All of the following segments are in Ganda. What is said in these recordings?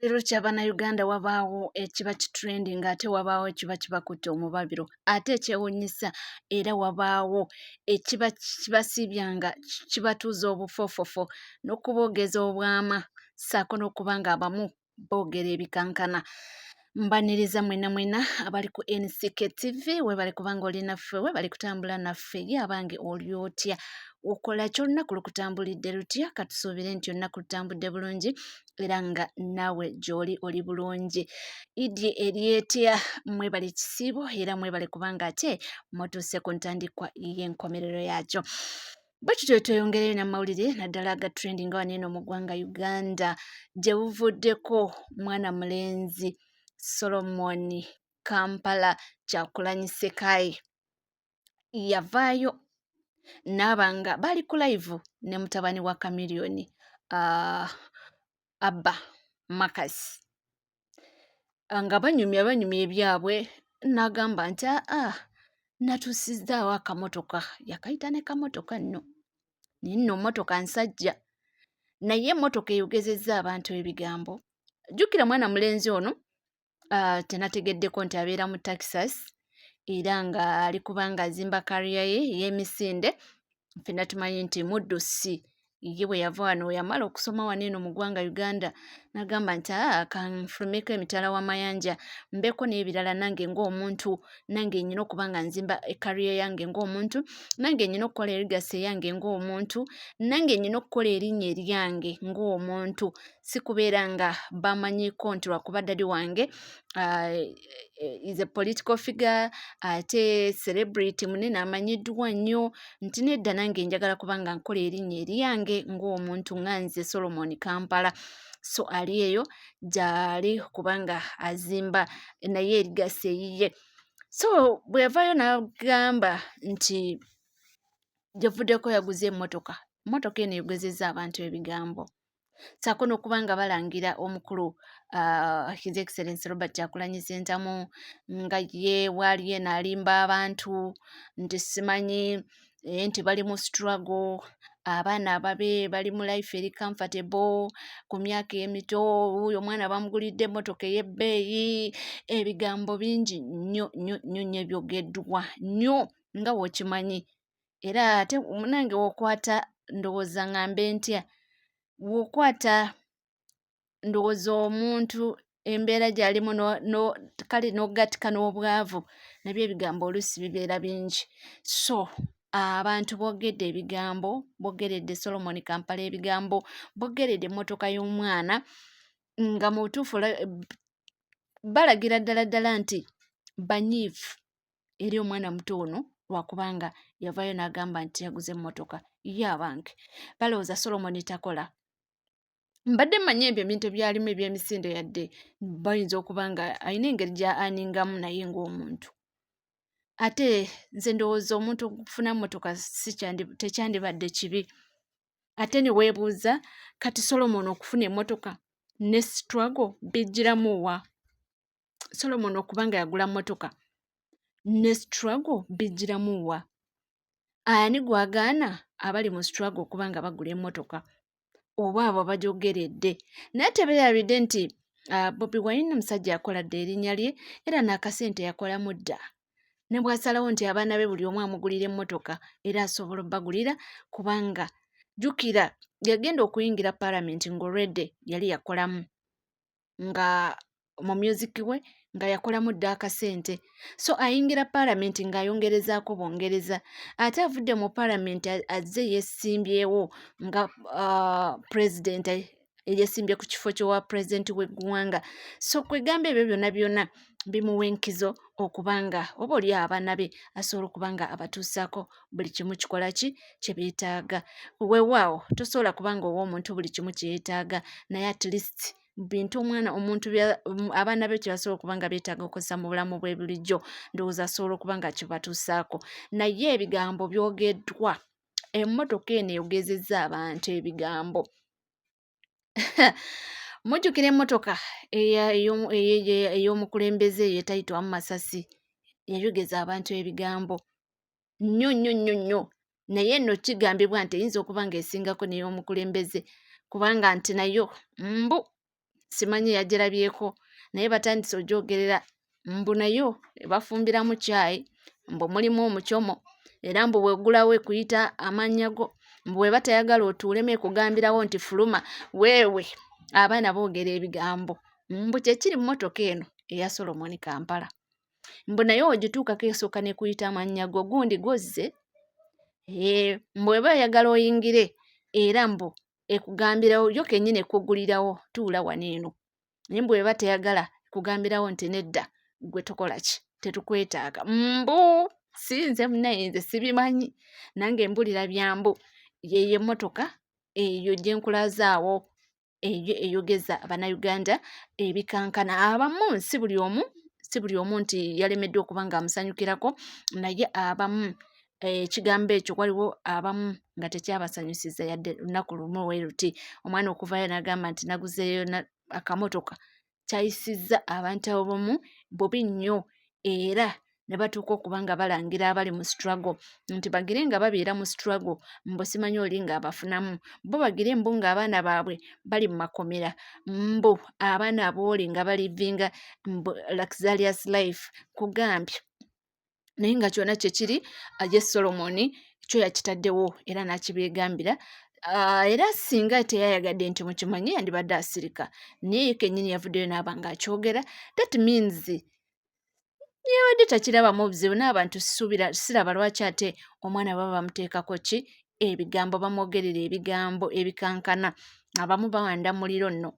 Leero kya Bannayuganda wabaawo ekiba kitrendinga ate wabaawo ekiba kibakutte omubabiro ate ekyewuunyisa era wabaawo ekiba kibasiibya nga kibatuuza obufoofofo n'okuboogeza obwama ssaako n'okuba nga abamu boogera ebikankana. Mbaniriza mwena mwena abali ku NCK TV, webale kubanga oli naffe, webale kutambula naffe. Ye abange oli otya? Okola ki? Olunaku lukutambulidde lutya? Katusuubire nti olunaku lutambudde bulungi era nga naawe gy'oli oli bulungi. Idi eri etya? Mwebale ekisiibo era mwebale kubanga ate mutuuse ku ntandikwa y'enkomerero yaakyo. Bwe tutyo tweyongereyo n'amawulire naddala aga trending wano eno mu ggwanga Uganda gye buvuddeko mwana mulenzi Solomon Kampala Kyagulanyi Sekayi yavaayo n'aba nga bali ku live ne mutabani wa Chameleone Abba Marcus nga banyumya banyumya ebyabwe n'agamba nti aa natuusizzaawo akamotoka yakayita ne kamotoka nno naye nno mmotoka nsajja naye emmotoka eyogezezza abantu ebigambo. Jjukira mwana mulenzi ono tenategeddeko nti abeera mu Texas era nga ali kuba ng'azimba kariya ye ey'emisinde. Ffenna tumanyi nti muddusi ye bwe yava wano yamala okusoma wano eno mu ggwanga Uganda n'agamba nti aa kanfulumeko emitala w'amayanja mbeeko n'ebirala nange ng'omuntu, nange nnyina okuba nga nzimba kariya yange ng'omuntu, nange nnyina okukola legacy eyange ng'omuntu, nange nnyina okukola erinnya eryange ng'omuntu, si kubeera nga bamanyiiko nti lwakuba daddy wange is a political figure ate celebrity munene amanyiddwa nnyo nti nedda nange njagala kuba nga nkola erinnya eryange ng'omuntu nga nze Solomon Kampala. So ali eyo gy'ali kubanga azimba naye erigasa eyiye. So bwe yavaayo n'agamba nti gyevuddeko yaguze emmotoka, emmotoka eno eyogezezza abantu ebigambo ssaako n'okuba nga balangira omukulu His Excellency Robert Kyagulanyi Ssentamu nga ye bw'ali eno alimba abantu nti simanyi nti bali mu struggle, abaana ababe bali mu life eri comfortable ku myaka emito, wuuyo omwana bamugulidde emmotoka ey'ebbeeyi, ebigambo bingi nnyo nnyo nnyo nnyo ebyogeddwa nnyo nga bw'okimanyi era ate munnange w'okwata ndowooza ŋŋambe ntya bw'okwata ndowooza omuntu embeera gy'alimu kale n'ogattika n'obwavu nabyo ebigambo oluusi bibeera bingi. So abantu boogedde ebigambo, boogeredde Solomon Kampala ebigambo, boogeredde emmotoka y'omwana nga mu butuufu balagira ddala ddala nti banyiivu eri omwana muto ono lwakubanga yavaayo n'agamba nti yaguze emmotoka. Ye abange balowooza Solomon takola. Mbadde mmanyi ebyo ebintu byalimu eby'emisinde yadde bayinza okuba nga alina engeri gya aningamu naye ng'omuntu. Ate nze ndowooza omuntu okufuna mmotoka si tekyandibadde kibi. Ate ne weebuuza kati Solomon okufuna emmotoka ne struggle bijjiramu wa? Solomon okuba nga yagula mmotoka ne struggle bijjiramu wa? Ani gw'agaana abali mu struggle okuba nga bagula emmotoka oba abo abajogeredde? Naye tebeerabidde nti Bobi Wine musajja yakola dda erinnya lye era n'akasente yakolamu dda. Ne bw'asalawo nti abaana be buli omu amugulira emmotoka era asobola obbagulira kubanga jjukira yagenda okuyingira paalamenti ng'already yali yakolamu nga mu music we nga yakolamu dda akasente. So ayingira paalamenti ng'ayongerezaako bwongereza ate avudde mu paalamenti azze yeesimbyewo nga pulezidenti eyeesimbye ku kifo ky'owa pulezidenti w'eggwanga. So kwegamba ebyo byonna byonna bimuwa enkizo okuba nga oba oli abaana be asobola okuba nga abatuusaako buli kimu kikola ki kye beetaaga. Weewaawo tosobola kuba nga owa omuntu buli kimu kye yeetaaga naye at least bintu omwana omuntu abaana be kye basobola okuba nga beetaaga okukozesa mu bulamu bwe bulijjo ndowooza asobola okuba nga kibatuusaako. Naye ebigambo byogeddwa, emmotoka eno eyogezezza abantu ebigambo. Mujjukira emmotoka ey'omukulembeze eyo etayitwamu masasi yayogeza abantu ebigambo nnyo nnyo nnyo nnyo naye nno kigambibwa nti eyinza okuba ng'esingako n'ey'omukulembeze kubanga nti nayo mbu Simanyi yagirabyeko, naye batandise ogyogerera mbu nayo bafumbiramu caayi, mbu mulimu omucomo, era mbu bw'oggulawo ekuyita amannya go, mbu bw'eba teyagala otuulemu ekugambirawo nti fuluma. Weewe abaana boogera ebigambo mbu kye kiri mu mmotoka eno eya Solomon Kampala, mbu naye ogituukako esooka n'ekuyita amannya go, gundi gw'ozze, ee mbu bw'eba eyagala oyingire era mbu ekugambirawo yo kennyini ekuggulirawo tuula wano eno, naye mbu bw'eba teyagala ekugambirawo nti nedda ggwe tokola ki, tetukwetaaga. Mbu si nze munnaye, nze sibimanyi, nange mbulira bya mbu. Yeeyo emmotoka eyo gye nkulazaawo eyo eyogeza Bannayuganda ebikankana. Abamu si buli omu, si buli omu nti yalemeddwa okuba ng'amusanyukirako, naye abamu ekigambo ekyo waliwo abamu nga tekyabasanyusiza yadde lunaku lumu we luti. Omwana okuvayo n'agamba nti naguzeeyo akamotoka, kyayisizza abantu abamu bubi nnyo, era ne batuuka okuba nga balangira abali mu struggle nti bagire nga babeera mu struggle, mbu simanyi oli ng'abafunamu, bo bagire mbu ng'abaana baabwe bali mu makomera, mbu abaana booli nga balivinga mbu luxurious life kugambye. Naye nga kyonna kye kiri, ye Solomoni kyo yakitaddewo era n'akibeegambira. Era singa teyayagadde nti mukimanyi yandibadde asirika, naye ye kennyini yavuddeyo n'aba ng'akyogera. That means yabadde takirabamu obuzibu n'abantu sisuubira, siraba lwaki ate omwana baba bamuteekako ki ebigambo, bamwogerera ebigambo ebikankana. Abamu bawanda muliro nno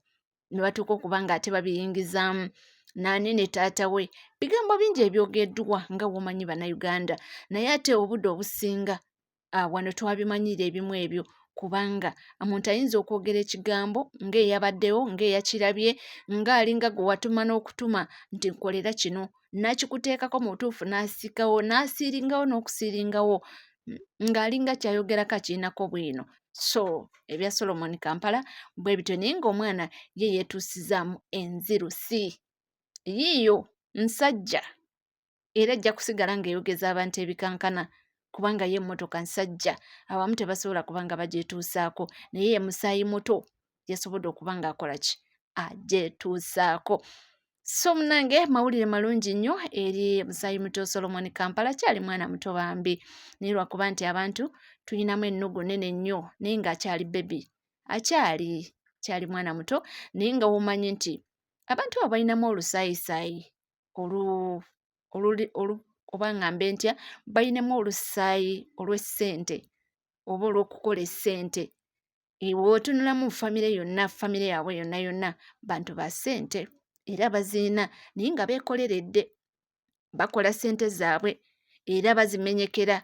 ne batuuka okuba ng'ate babiyingizaamu nani ne taata we. Bigambo bingi ebyogeddwa nga womanyi Bannayuganda, naye ate obudde obusinga wano twabimanyira ebimu ebyo, kubanga omuntu ayinza okwogera ekigambo ng'eyabaddewo, ng'eyakirabye, ng'alinga gwe watuma n'okutuma nti nkolera kino, n'akikuteekako mu butuufu n'asikawo n'asiiringawo n'okusiiringawo ng'alinga ky'ayogerako akirinako bwino. So ebya Solomon Kampala bwe bityo, naye ng'omwana ye yeetuusizaamu enzirusi yiiyo nsajja, era ajja kusigala ng'eyogeza abantu ebikankana kubanga ye emmotoka nsajja abamu tebasobola kuba nga bagyetuusaako, naye ye musaayi muto yasobodde okuba ng'akola ki, agyetuusaako. So munange mawulire malungi nnyo eri musaayi muto Solomon Kampala, akyali mwana muto bambi, naye lwakuba nti abantu tulinamu ennugu nnene nnyo, naye ng'akyali bebi, akyali kyali mwana muto, naye nga womanyi nti abantu abo balinamu olusaayisaayi olu oluli olu oba ngambe ntya, balinamu olusaayi olw'essente oba olw'okukola essente. Bw'otunulamu famire yonna, famire yaabwe yonna yonna bantu ba ssente era bazirina, naye nga beekoleredde, bakola ssente zaabwe era bazimenyekera,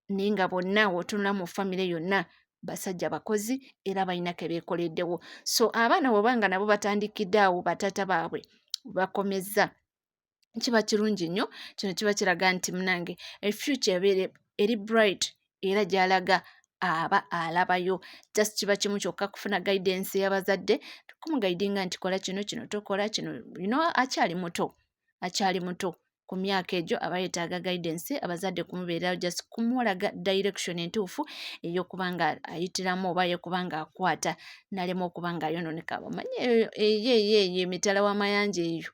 naye nga bonna w'otunula mu famire yonna basajja bakozi era balina ke beekoleddewo. So abaana bw'oba nga nabo batandikidde awo bataata baabwe bakomezza, kiba kirungi nnyo. Kino kiba kiraga nti munange future ebeere eri bright, era gy'alaga aba alabayo. Just kiba kimu kyokka kufuna guidance y'abazadde, kumuguidinga nti kola kino, kino tokola kino, you know, akyali muto, akyali muto ku myaka egyo aba yeetaaga guidance, abazadde kumubeererawo just kumulaga direction entuufu ey'okuba nga ayitiramu oba ey'okuba nga akwata n'alema okuba nga ayonooneka. Omanyi eyo eyo eyo emitala w'amayanja eyo,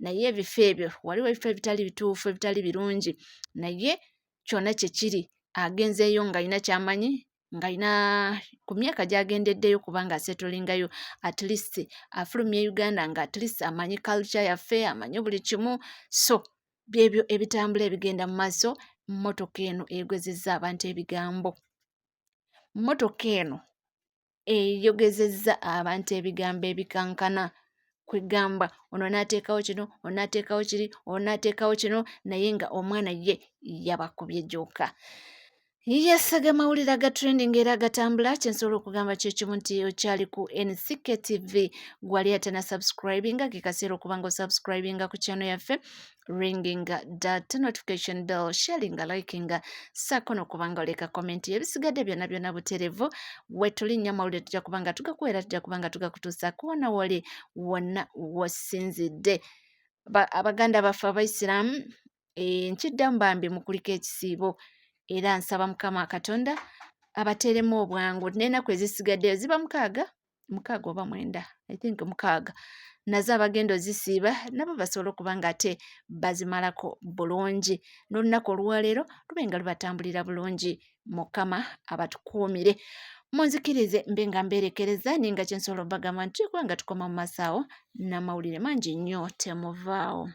naye ebifo ebyo waliwo ebifo ebitali bituufu, ebitali birungi, naye kyonna kye kiri agenzeeyo ng'alina ky'amanyi, ng'alina ku myaka gy'agendeddeyo kubanga asettlingayo, at least afulumye Uganda nga at least amanyi culture yaffe, amanyi buli kimu. So byebyo ebitambula ebigenda mu maaso. Mmotoka eno eyogezezza abantu ebigambo, mmotoka eno eyogezezza abantu ebigambo ebikankana, kwegamba ono n'ateekawo kino, ono n'ateekawo kiri, ono n'ateekawo kino, naye nga omwana ye yabakubye gyokka. Yes, aga mawulire aga trending era agatambula. Kyensobola okugamba kyekimu nti okyali ku NCK TV, gwali ate na subscribinga, ke kaseera okuba nga osubscribinga ku channel yaffe, ringing that notification bell, sharing, liking, saako n'okuba nga oleka comment. Ebisigadde byonna byonna buterevu wetulinnya mawulire tujja kuba nga tugakuweera, tujja kuba nga tugakutuusaako wonna woli, wonna wosinzidde. Abaganda baffe Abaisiraamu, nkiddamu bambi mukuliko ekisiibo, era nsaba Mukama Katonda abateeremu obwangu n'ennaku ezisigaddeyo ziba 6. 6 oba 9, I think 6, nazo abagenda ozisiiba nabo basobole okuba nga ate bazimalako bulungi, n'olunaku olwaleero lube nga lubatambulira bulungi. Mukama abatukuumire. Munzikirize mbe nga mbeerekereza, naye nga kyensobola obagamba nti kubanga tukoma mu maaso awo n'amawulire mangi nnyo, temuvaawo.